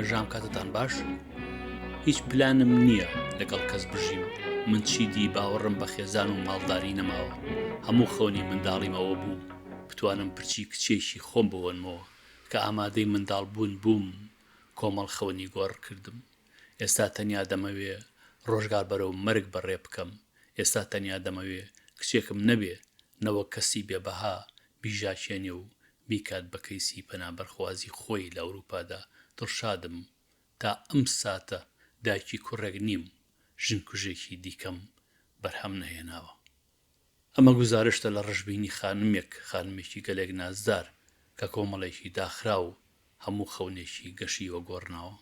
هێژام کاتتان باش هیچ پلانم نییە لەگەڵ کەس بژیم من چیدی باوەڕم بە خێزان و ماڵداری نەماوە هەموو خەونی منداڵیم ئەوە بوو بتوانم پرچی کچێکی خۆم بۆنمەوە کە ئامادەی منداڵ بوون بووم کۆمەڵ خەونی گۆڕ کردم ئێستا تەنیا دەمەوێ ڕۆژگار بەرەو مەرگ بەڕێ بکەم ئێستا تەنیا دەمەوێ کچێکم نەبێ نەوەک کەسی بێ بەها بیژاکێنێ و بیکات بە کەیسی پەنابەرخوازی خۆی لە ئەوروپادا دڵشادم تا ئەم ساتە دایکی کوڕێک نیم ژنکوژێکی دیکەم بەرهەم نەهێناوە. ئەمە گوزارشتە لە ڕەشبینی خانمێک، خانمێکی گەلێک نازدار کە کۆمەڵێکی داخراو هەموو خەونێکی گەشی وەگۆڕناوە.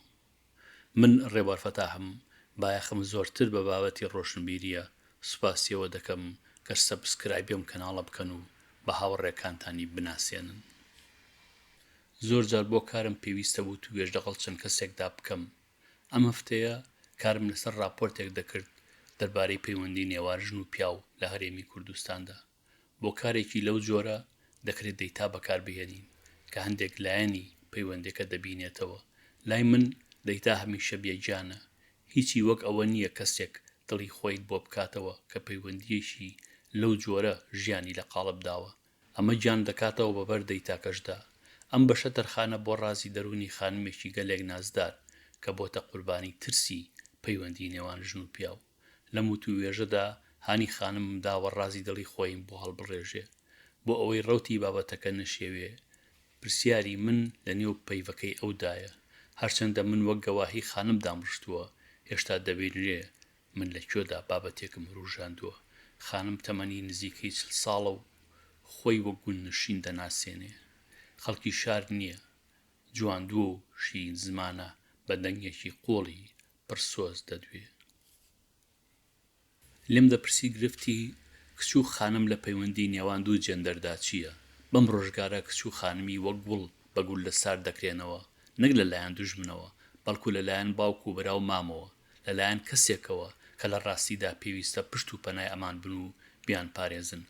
من ڕێبوار فەتاحم، بایەخم زۆرتر بە بابەتی ڕۆشنبیرییە، سوپاسی ئەوە دەکەم گەر subscribe ی ئەم کەناڵە بکەن و بە هاوڕێکانتانی بناسێنن. زۆر جار بۆ کارم پێویستە وتووێژ لەگەڵ چەند کەسێکدا بکەم. ئەم هەفتەیە کارم لەسەر ڕاپۆرتێک دەکرد دەربارەی پەیوەندی نێوان ژن و پیاو لە هەرێمی کوردستاندا. بۆ کارێکی لەو جۆرە دەکرێت دەیتا بەکاربهێنین کە هەندێک لایەنی پەیوەندیەکە دەبینێتەوە. لای من دەیتا هەمیشە بێگیانە. هیچی وەک ئەوە نییە کەسێک دڵی خۆیت بۆ بکاتەوە کە پەیوەندییەکی لەو جۆرە ژیانی لە قاڵب داوە. ئەمە گیان دەکاتەوە بە بەر دەیتاکەشدا. ئەم بەشە تەرخانە بۆ ڕازی دەروونی خانمێکی گەلێک نازدار کە بۆتە قوربانی ترسی پەیوەندی نێوان ژن و پیاو. لەم وتووێژەدا هانی خانمم داوە ڕازی دڵی خۆیم بۆ هەڵبڕێژێ. بۆ ئەوەی ڕەوتی بابەتەکە نەشێوێ، پرسیاری من لە نێو پەیڤەکەی ئەودایە. هەرچەندە من وەک گەواهی خانم دامڕشتووە، هێشتا دەبینرێ من لە کوێدا بابەتێکم وروژاندووە. خانم تەمەنی نزیکەی 40 ساڵە و خۆی وەک گوندنشین دەناسێنێ. خەڵکی شار نییە. جواندووە و شیرین زمانە، بە دەنگێکی قووڵی پڕ سۆز دەدوێ. لێم دەپرسی گرفتی کچ و خانم لە پەیوەندی نێوان دوو جێندەردا چییە؟ بەم ڕۆژگارە کچ و خانمی وەک گوڵ بە گوللە سارد دەکرێنەوە، نەک لە لایەن دوژمنەوە، بەڵکو لە لایەن باوک و برا و مامەوە، لە لایەن کەسێکەوە کە لە ڕاستیدا پێویستە پشت و پەنای ئەمان بن و بیانپارێزن.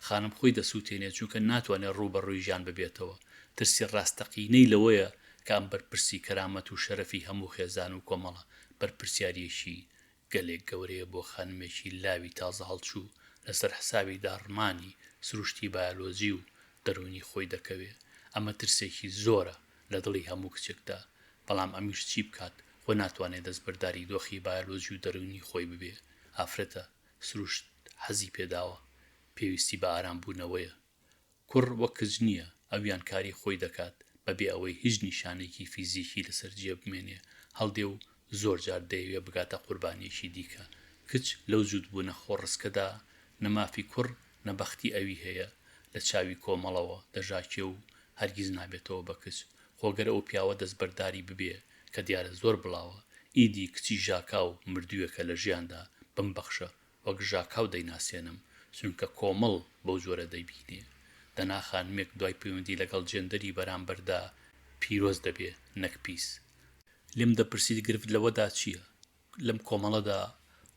خانم خۆی دەسووتێنێ چونکە ناتوانێ ڕوو بە ڕووی ژیان ببێتەوە. ترسی ڕاستەقینەی لەوەیە کە ئەم بەرپرسی کەرامەت و شەرەفی هەموو خێزان و کۆمەڵە، بەرپرسیارییەکی گەلێک گەورەیە بۆ خانمێکی لاوی تازە هەڵچوو لەسەر حسابی داڕمانی سروشتی بایۆلۆجی و دەروونی خۆی دەکەوێ. ئەمە ترسێکی زۆرە لە دڵی هەموو کچێکدا. بەڵام ئەمیش چی بکات خۆ ناتوانێ دەستبەرداری دۆخی بایۆلۆجی و دەروونی خۆی ببێ. ئافرەتە، سروشت حەزی پێداوە. پێویستی بە ئارامبوونەوەیە. کوڕ وەک کچ نییە، ئەویان کاری خۆی دەکات بەبێ ئەوەی هیچ نیشانەیەکی فیزیکی لەسەر جێ بمێنێ، هەڵدێ و زۆر جار دەیەوێ بگاتە قوربانییەکی دیکە. کچ لەو جووتبوونە خۆڕسکەدا نە مافی کوڕ نە بەختی ئەوی هەیە، لە چاوی کۆمەڵەوە دەژاکێ و هەرگیز نابێتەوە بە کچ. خۆ گەر ئەو پیاوە دەستبەرداری ببێ کە دیارە زۆر بڵاوە، ئیدی کچی ژاکاو مردووێکە لە ژیاندا، بمبەخشە وەک ژاکاو دەیناسێنم، چونکە کۆمەڵ بەو جۆرە دەیبینێ. دەنا خانمێک دوای پەیوەندی لەگەڵ جێندەری بەرامبەردا پیرۆز دەبێ نەک پیس. لێم دەپرسیت گرفت لەوەدا چییە؟ لەم کۆمەڵەدا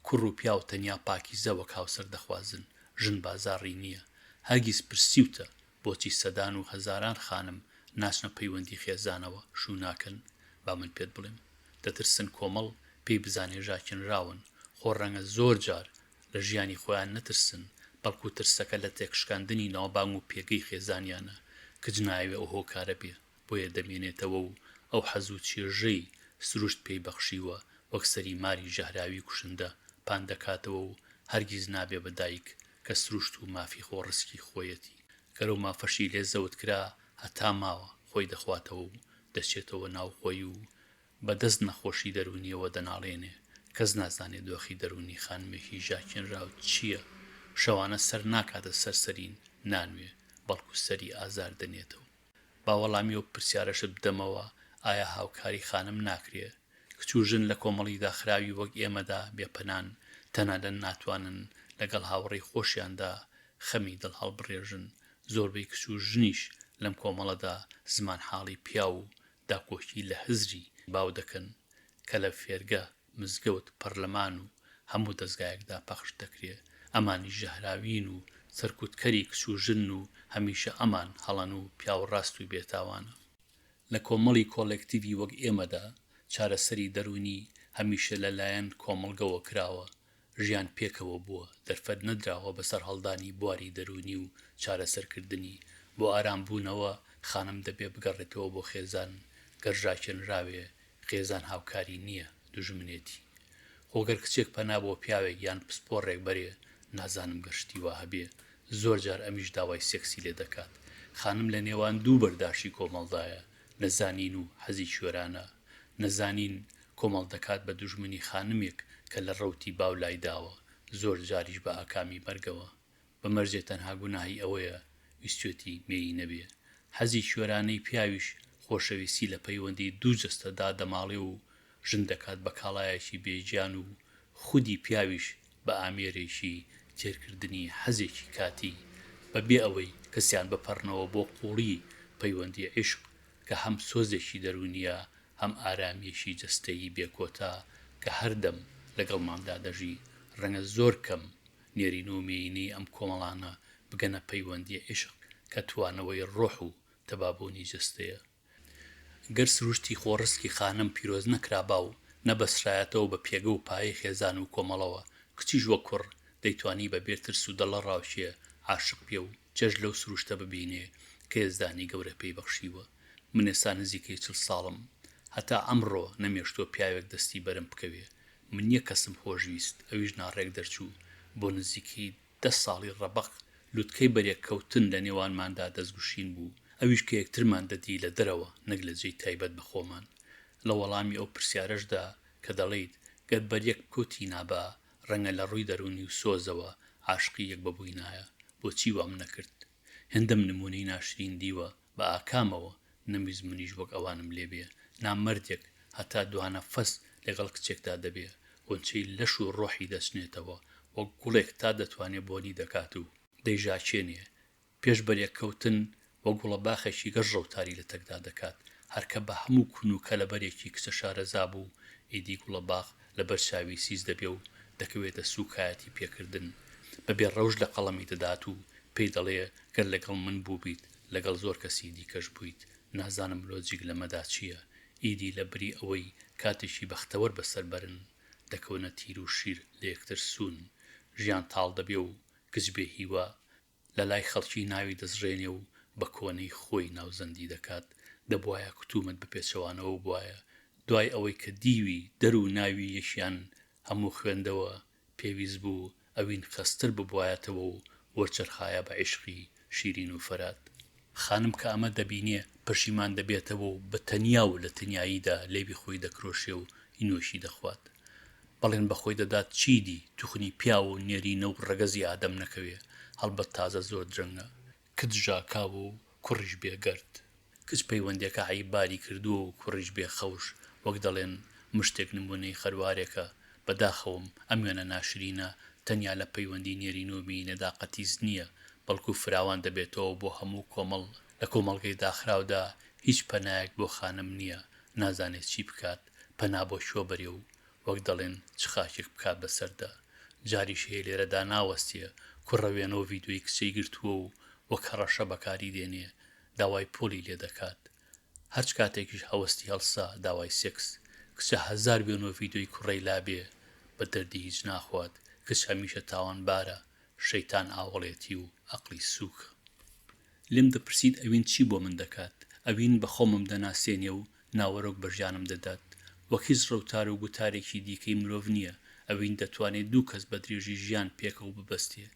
کوڕ و پیاو تەنیا پاکیزە وەک هاوسەر دەخوازن، ژن بازاڕی نییە. هەرگیز پرسیوتە بۆچی سەدان و هەزاران خانم ناچنە پەیوەندی خێزانەوە، شوو ناکەن؟ با من پێت بڵێم. دەترسن کۆمەڵ پێی بزانێ ژاکێنراون، خۆ ڕەنگە زۆر جار لە ژیانی خۆیان نەترسن، بەڵکو ترسەکە لە تێکشکاندنی ناوبانگ و پێگەی خێزانیانە، کچ نایەوێ ئەو هۆکارە بێ، بۆیە دەمێنێتەوە و ئەو حەز و چێژەی سروشت پێی بەخشیوە وەک سەری ماری ژەهراوی کوشندە پان دەکاتەوە و هەرگیز نابێ بە دایک کە سروشت و مافی خۆڕسکی خۆیەتی، گەر ئەو مافەشی لێ زەوت کرا هەتا ماوە خۆی دەخواتەوە و دەچێتەوە ناو خۆی و بە دەست نەخۆشی دەروونییەوە دەناڵێنێ. کەس نازانێ دۆخی دەروونی خانمێکی ژاکێنراو چییە، شەوانە سەر ناکاتە سەر سەرین نانوێ، بەڵکو سەری ئازار دەنێتەوە. با وەڵامی ئەو پرسیارەشت بدەمەوە، ئایا هاوکاری خانم ناکرێ؟ کچ و ژن لە کۆمەڵی داخراوی وەک ئێمەدا بێ پەنان، تەنانەت ناتوانن لەگەڵ هاوڕێی خۆشیاندا خەمی دڵ هەڵبڕێژن. زۆربەی کچ و ژنیش لەم کۆمەڵەدا زمانحاڵی پیاو و داکۆکی لە هزری باو دەکەن کە لە فێرگە، مزگەوت، پەرلەمان و هەموو دەزگایەکدا پەخش دەکرێ. ئەمانیش ژەهراوین و سەرکوتکەری کچ و ژنن و هەمیشە ئەمان هەڵەن و پیاو ڕاست و بێتاوانە. لە کۆمەڵی کۆڵێکتیڤی وەک ئێمەدا. چارەسەری دەروونی هەمیشە لە لایەن کۆمەڵگەوە کراوە، ژیان پێکەوە بووە، دەرفەت نەدراوە بە سەرهەڵدانی بواری دەروونی و چارەسەرکردنی. بۆ ئارامبوونەوە خانم دەبێ بگەڕێتەوە بۆ خێزان، گەر ژاکێنراوێ خێزان هاوکاری نییە، دوژمنێتی. خۆ گەر کچێک پەنا بۆ پیاوێک یان پسپۆڕێک بەرێ، نازانم گەر شتی وا هەبێ، زۆر جار ئەمیش داوای سێکسی لێ دەکات. خانم لە نێوان دوو بەرداشی کۆمەڵدایە، نەزانین و حەزی کوێرانە. نەزانین کۆمەڵ دەکات بە دوژمنی خانمێک کە لە ڕەوتی باو لای داوە، زۆر جاریش بە ئاکامی مەرگەوە. بە مەرجێ تەنها گوناهی ئەوەیە ویستوێتی مێیینە بێ. حەزی کوێرانەی پیاویش خۆشەویستی لە پەیوەندی دوو جەستە دادەماڵێ و ژن دەکات بە کاڵایەکی بێ گیان و خودی پیاویش بە ئامێرێکی تێرکردنی حەزێکی کاتی بە بێ ئەوەی کەسیان بپەڕنەوە بۆ قووڵی پەیوەندی عیشق کە هەم سۆزێکی دەروونییە هەم ئارامییەکی جەستەیی بێ کۆتا کە هەردەم لەگەڵماندا دەژی ڕەنگە زۆر کەم نێرینە و مێینەی ئەم کۆمەڵانە بگەنە پەیوەندی عیشق کە توانەوەی ڕۆح و تەبابوونی جەستەیە. گەر سروشتی خۆڕسکی خانم پیرۆز نەکرابا و نەبەسترایەتەوە بە پێگە و پایەی خێزان و کۆمەڵەوە، کچیش وەک کوڕ دەیتوانی بە بێ ترس و دڵەڕاوکێ عاشق بێ و چێژ لەو سروشتە ببینێ کە یەزدانی گەورە پێی بەخشیوە. من ئێستا نزیکەی چل ساڵم. هەتا ئەمڕۆ نەمێشتووە پیاوێک دەستی بەرم بکەوێ. من یەک کەسم خۆشویست، ئەویش ناڕێک دەرچوو. بۆ نزیکەی دە ساڵی ڕەبەق لوتکەی بەرێککەوتن لە نێوانماندا دەستگوشین بوو، ئەویش کە یەکترمان دەدی لە دەرەوە نەک لە جێی تایبەت بە خۆمان. لە وەڵامی ئەو پرسیارەشدا کە دەڵێیت گەر بەریەک بکەوتینابا ڕەنگە لە ڕووی دەروونی و سۆزەوە عاشقی یەک ببووینایە، بۆچی وام نەکرد؟ هێندەم نموونەی ناشرین دیوە بە ئاکامەوە نەمویست منیش وەک ئەوانم لێ بێ، نامەردێک هەتا دوانەفەس لەگەڵ کچێکدا دەبێ، غونچەی لەش و ڕۆحی دەچنێتەوە، وەک گوڵێک تا دەتوانێ بۆنی دەکات و دەیژاکێنێ، پێش بەرێککەوتن وەک گوڵەباخێکی گەش ڕەوتاری لەتەکدا دەکات، هەرکە بە هەموو کون و کەلەبەرێکی کچە شارەزا بوو، ئیدی گوڵەباخ لەبەر چاوی سیس دەبێ و دەکەوێتە سووکایەتی پێکردن، بە بێ ڕەوشت لە قەڵەمی دەدات و پێی دەڵێ گەر لەگەڵ من بووبیت لەگەڵ زۆر کەسی دیکەش بوویت، نازانم لۆجیک لەمەدا چییە، ئیدی لە بری ئەوەی کاتێکی بەختەوەر بەسەر بەرن، دەکەونە تیر و شیر لە یەکتر سوون، ژیان تاڵ دەبێ و کچ بێ هیوا، لە لای خەڵکی ناوی دەزڕێنێ و بە کۆنەی خۆی ناوزەندی دەکات، دەبوایە کتومت بە پێچەوانەوە بوایە، دوای ئەوەی کە دیوی دەر و ناوی یەکیان هەموو خوێندەوە، پێویست بوو ئەوین خەستتر ببوایەتەوە و وەرچەرخایە بە عیشقی شیرین و فەرات. خانم کە ئەمە دەبینێ پەشیمان دەبێتەوە و بە تەنیا و لە تەنیاییدا لێوی خۆی دەکرۆشێ و هینۆکی دەخوات. بەڵێن بە خۆی دەدات چیدی توخنی پیاو و نێرینە و ڕەگەزی ئادەم نەکەوێ، هەڵبەت تازە زۆر درەنگە. کچ ژاکاوە و کوڕیش بێگەرد. کچ پەیوەندیەکە عەیبباری کردووە و کوڕیش بێ خەوش، وەک دەڵێن مشتێک نموونەی خەروارێکە، بە داخەوەم ئەم وێنە ناشرینە تەنیا لە پەیوەندی نێرینە و مێینەدا قەتیس نییە، بەڵکو فراوان دەبێتەوە بۆ هەموو کۆمەڵ، لە کۆمەڵگەی داخراودا هیچ پەنایەک بۆ خانم نییە، نازانێ چی بکات، پەنا بۆ کوێ بەرێ و وەک دەڵێن چ خاکێک بکات بەسەردا. جاریش هەیە لێرەدا ناوەستێ، کوڕە وێنە و ڤیدیۆی کچەی گرتووە و وەک هەڕەشە بەکاری دێنێ، داوای پوڵی لێ دەکات. هەرچ کاتێکیش هەوەستی هەڵسا داوای سێکس. کچە هەزار وێنە و ڤیدیۆی کوڕەی لابێ بە دەردی هیچ ناخوات. کچ هەمیشە تاوانبارە، شەیتان ئاوەڵێتی و ئەقڵی سووکە. لێم دەپرسیت ئەوین چی بۆ من دەکات؟ ئەوین بە خۆمم دەناسێنێ و ناوەرۆک بە ژیانم دەدات. وەک هیچ ڕەوتار و گوتارێکی دیکەی مرۆڤ نییە، ئەوین دەتوانێ دوو کەس بە درێژی ژیان پێکەوە ببەستێ.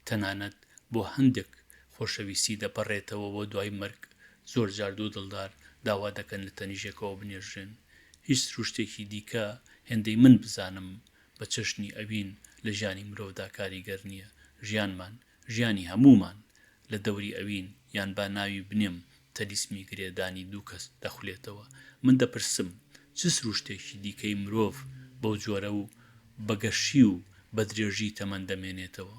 تەنانەت بۆ هەندێک خۆشەویستی دەپەڕێتەوە بۆ دوای مەرگ. زۆر جار دوو دڵدار داوا دەکەن لە تەنیشێکەوە بنێژرێن. هیچ سروشتێکی دیکە هێندەی من بزانم بە چەشنی ئەوین لە ژیانی مرۆڤدا کاریگەر نییە. ژیانمان، ژیانی هەموومان لە دەوری ئەوین یان با ناوی بنێم تەلیسمی گرێ دانی دوو کەس دەخولێتەوە. من دەپرسم چ سروشتێکی دیکەی مرۆڤ بەو جۆرە و بە گەشی و بە درێژی تەمەن دەمێنێتەوە؟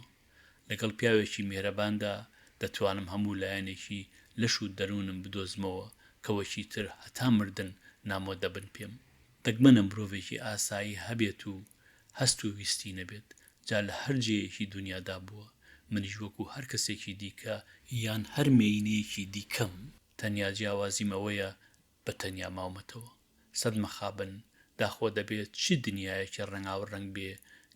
لەگەڵ پیاوێکی میهرەباندا دەتوانم هەموو لایەنێکی لەش و دەروونم بدۆزمەوە کە وەکی تر هەتا مردن نامۆ دەبن پێم. دەگمەنە مرۆڤێکی ئاسایی هەبێت و هەست و ویستی نەبێت، جا لە هەر جێیەکی دونیادا بووە، منیش وەکو هەر کەسێکی دیکە، یان هەر مێینەیەکی دیکەم، تەنیا جیاوازیم ئەوەیە بە تەنیا ماومەتەوە. سەد مەخابن، داخۆ دەبێ چ دنیایەکی ڕەنگاوڕەنگ بێ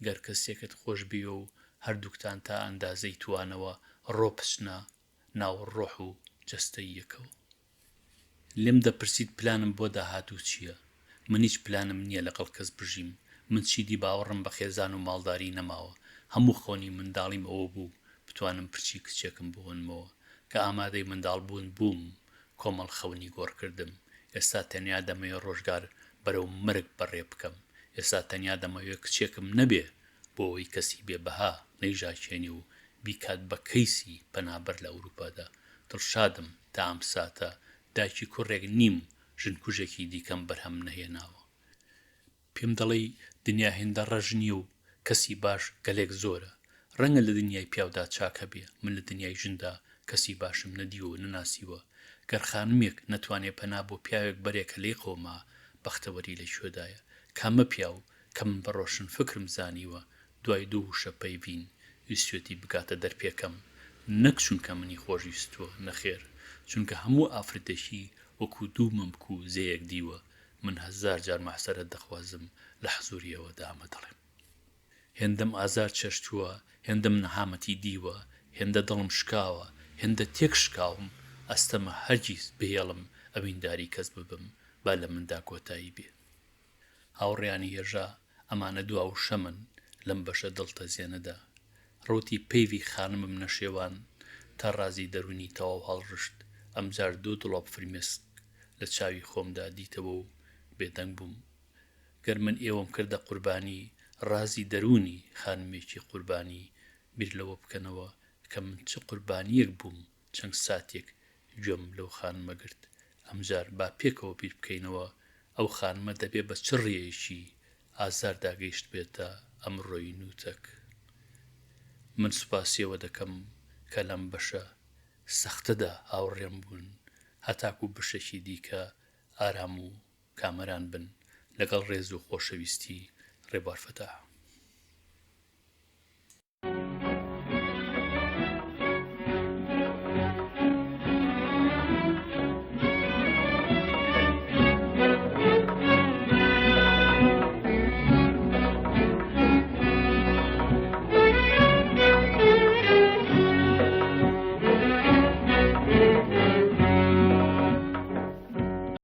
گەر کەسێکت خۆش بوێ و هەردووکتان تا ئەندازەی توانەوە ڕۆ بچنە ناو ڕۆح و جەستەی یەکەوە. لێم دەپرسیت پلانم بۆ داهاتوو چییە؟ من هیچ پلانم نییە لەگەڵ کەس بژیم، من چیدی باوەڕم بە خێزان و ماڵداری نەماوە، هەموو خەونی منداڵیم ئەوە بوو بتوانم پرچی کچێکم بهۆنمەوە، کە ئامادەی منداڵ بوون بووم کۆمەڵ خەونی گۆڕ کردم، ئێستا تەنیا دەمەوێ ڕۆژگار بەرەو مەرگ بەڕێ بکەم، ئێستا تەنیا دەمەوێ کچێکم نەبێ بۆ ئەوەی کەسی بێ بەها نەیژاکێنێ و بیکات بە کەیسی پەنابەر لە ئەوروپادا، دڵشادم تا ئەم ساتە دایکی کوڕێک نیم ژنکوژێکی دیکەم بەرهەم نەهێناوە. پێم دەڵێی دنیا هێندە ڕەش نییە و کەسی باش گەلێک زۆرە. ڕەنگە لە دنیای پیاودا چاک هەبێ، من لە دنیای ژندا کەسی باشم نەدیوە و نەناسیوە. گەر خانمێک نەتوانێ پەنا بۆ پیاوێک بەرێ کە لێی قەوما، بەختەوەری لە کوێدایە؟ کامە پیاو کە من بە ڕۆشنفکرم زانیوە، دوای دوو وشە پەیڤین ویستوێتی بگاتە دەرپێکەم، نەک چونکە منی خۆش ویستووە، نەخێر، چونکە هەموو ئافرەتێکی وەکوو دوو مەمک و زێیەک دیوە، من هەزار جار مەعزەرەت دەخوازم لە حزووری ئێوەدا ئەمە دەڵێم. هێندەم ئازار چەشتووە، هێندەم نەهامەتی دیوە، هێندە دڵم شکاوە، هێندە تێک شکاوم، ئەستەمە هەرگیز بهێڵم ئەوینداری کەس ببم، با لە مندا کۆتایی بێ. هاوڕێیانی هێژا ئەمانە دوا وشەمن لەم بەشە دڵتەزێنەدا. ڕەوتی پەیڤی خانمم نەشێوان تا ڕازی دەروونی تەواو هەڵڕشت، ئەمجار دوو دڵۆپ فرمێسک لە چاوی خۆمدا دیتەوە و بێدەنگ بووم. گەر من ئێوەم کردە قوربانی ڕازی دەروونی خانمێکی قوربانی، بیر لەوە بکەنەوە کە من چ قوربانییەک بووم چەند ساتێک گوێم لەو خانمە گرت. ئەمجار با پێکەوە بیر بکەینەوە ئەو خانمە دەبێ بە چ ڕێیەکی ئازاردا گەیشتبێتە ئەمڕۆی نووتەک. من سوپاسی ئێوە دەکەم کە لەم بەشە سەختەدا هاوڕێم بوون هەتاکوو بەشێکی دیکە ئارام و کامەران بن. لەگەڵ ڕێز و خۆشەویستی، ڕێبوار فەتاح.